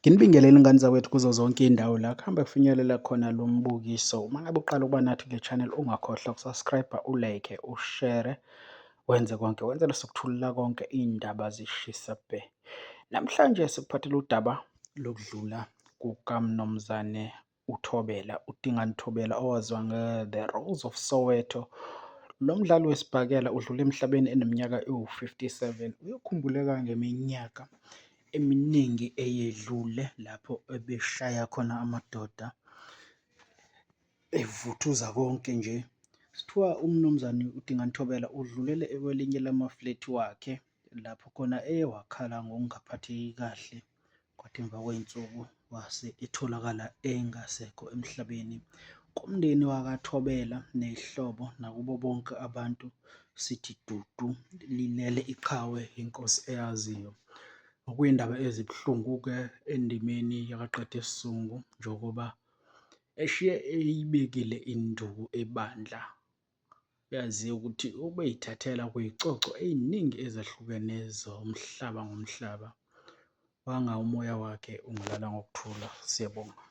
Nginibingelele ingane zakwethu kuzo zonke iy'ndawo la kuhamba kufinyelela khona lo mbukiso. Uma ngabe uqala ukuba nathi kule channel ungakhohlwa uku-subscribe-a, u-like-e, ushere, wenze konke wenzela sokuthulula konke iy'ndaba zishisa bhe. Namhlanje sikuphathele udaba lokudlula kukaMnumzane uThobela, uDingani Thobela owaziwa nge-The Rose of Soweto. Lo mdlali wesibhakela udlule emhlabeni eneminyaka ewu-57. Uyokhumbuleka ngeminyaka eminingi eyedlule lapho ebeshaya khona amadoda, evuthuza konke nje. Kuthiwa uMnumzane uDingani Thobela udlulele kwelinye lamaflethi wakhe lapho khona eye wakhala ngokungaphatheki kahle, kwathi emva kwey'nsuku wase etholakala engasekho emhlabeni. Kumndeni wakaThobela ney'hlobo nakubo bonke abantu sithi dudu, lilele iqhawe, inkosi eyaziyo. Okuyindaba ezibuhlungu-ke endimeni yakaqedisizungu njengoba eshiye eyibekile induku ebandla. Uyaziwa ukuthi ubey'thathela kwizicoco ey'ningi ezahlukene zomhlaba ngomhlaba. Wanga umoya wakhe ungalala ngokuthula. Siyabonga.